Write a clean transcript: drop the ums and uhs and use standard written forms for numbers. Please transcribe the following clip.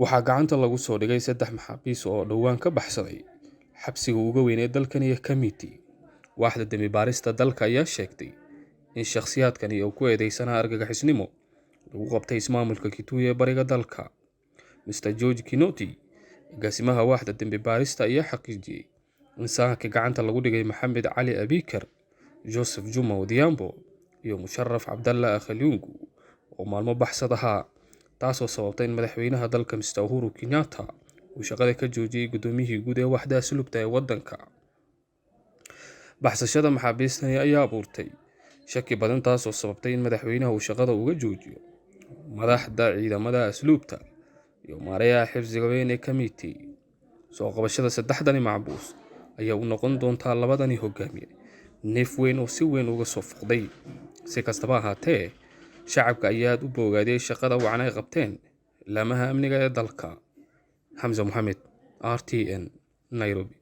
Waxaa gacanta lagu soo dhigay saddex maxaabiis oo dhowaan ka baxsaday xabsiga ugu weyn ee dalkan iyo Kamiti. Waaxda dembi baarista dalka ayaa sheegtay in shakhsiyaadkani oo ku eedeysanaa argagixisnimo lagu qabtay ismaamulka Kitui ee bariga dalka. Mr George Kinoti, agaasimaha waaxda dembi baarista, ayaa xaqiijiyey in sahanka gacanta lagu dhigay Maxamed Cali Abikar, Joseph Juma Odhiambo iyo Musharaf Cabdalla Akhalyungu oo maalmo baxsad ahaa, taasoo sababtay in madaxweynaha dalka Mr Uhuru Kenyatta uu shaqada ka joojiyey gudoomiyihii guud ee waaxda asluubta ee waddanka. Baxsashada maxaabiistani ayaa abuurtay shaki badan, taasoo sababtay in madaxweynaha uu shaqada uga joojiyo madaxda ciidamada asluubta iyo maareeyaha xabsiga weyn ee Kamiti. Soo qabashada saddexdani maxbuus ayaa u noqon doontaa labadani hogaamiye neef weyn oo si weyn uga soo fuqday. Si kastaba ahaatee, shacabka ayaa aad u boogaadiyey shaqada wacan ay qabteen laamaha amniga ee dalka. Xamse Moxamed, RTN, Nairobi.